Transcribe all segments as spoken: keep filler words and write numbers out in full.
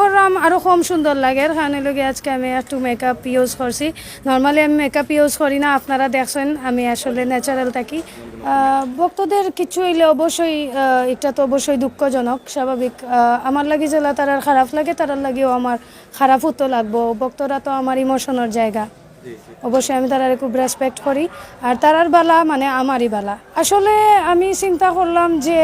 করলাম আরও কম সুন্দর লাগের, কারণ অইলো গিয়া আজকে আমি একটু মেকআপ ইউজ করছি। নর্মালি আমি মেকআপ ইউজ করি না, আপনারা দেখছেন আমি আসলে ন্যাচারাল থাকি। আহ, ভক্তদের কিছু অইলে অবশ্যই, আহ, এটা তো অবশ্যই দুঃখজনক, স্বাভাবিক। আহ, আমার লাগি যেলা তারার খারাপ লাগে, তারার লাগিও আমার খারাপও তো লাগবো। ভক্তরা তো আমার ইমোশনের জায়গা, অবশ্যই আমি তারারে খুব রেসপেক্ট করি। আর তারার বালা মানে আমারই বালা। আসলে আমি চিন্তা করলাম যে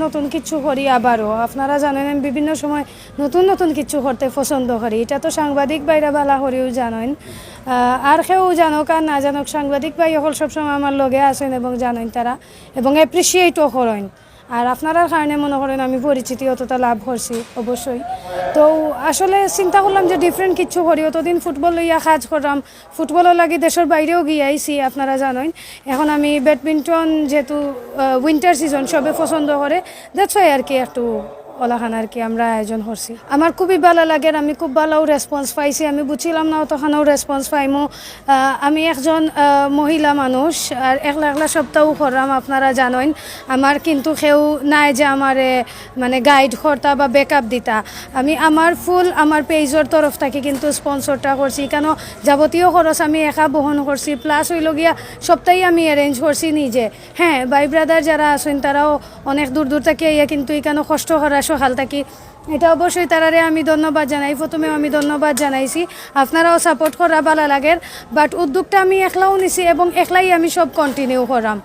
নতুন কিছু করি আবারও। আপনারা জানেন আমি বিভিন্ন সময় নতুন নতুন কিছু করতে পছন্দ করি। এটা তো সাংবাদিক ভাইরা বালা করিও জানেন। আহ, আর কেউ জানুক আর না জানুক, সাংবাদিক ভাই অকল সবসময় আমার লগে আছেন এবং জানেন তারা, এবং অ্যাপ্রিসিয়েটও করেন। আর আপনারার কারণে মনে করেন আমি পরিচিতি অতটা লাভ করছি অবশ্যই। তো আসলে চিন্তা করলাম যে ডিফারেন্ট কিছু করি। অতদিন ফুটবল লইয়া কাজ করলাম, ফুটবলর লাগি দেশের বাইরেও গিয়া আইছি, আপনারা জানেন। এখন আমি ব্যাডমিন্টন, যেহেতু উইন্টার সিজন সবে পছন্দ করে, দ্যাটস ওয়াই আর কি একটু ওলাখান আর কি আমরা আয়োজন করছি। আমার খুবই ভালা লাগের, আমি খুব ভালাও রেসপন্স পাইছি। আমি বুঝছিলাম না অতখানও রেসপন্স পাইমু। আহ, আমি একজন, আহ, মহিলা মানুষ, আর একলা একলা সবটাউ করলাম, আপনারা জানেন। আমার কিন্তু কেউ নাই যে আমারে মানে গাইড করতা বা ব্যাকআপ দিতা। আমি আমার ফুল আমার পেজর তরফ থাকি কিন্তু স্পন্সরটা করছি, কেন যাবতীয় খরচ আমি একা বহন করছি, প্লাস অইলো গিয়া সবটাই আমি অ্যারেঞ্জ করছি নিজে। হ্যাঁ, ভাই ব্রাদার যারা আছেন তারাও অনেক দূর দূর থাকি আইয়া কিন্তু ইখানো কষ্ট করা সকাল থাকি, এটা অবশ্যই তারারে আমি ধন্যবাদ জানাই। প্রথমেও আমি ধন্যবাদ জানাইছি, আপনারাও সাপোর্ট করা ভালা লাগের, বাট উদ্যোগটা আমি একলাও নিছি এবং একলাই আমি সব কন্টিনিউ করাম।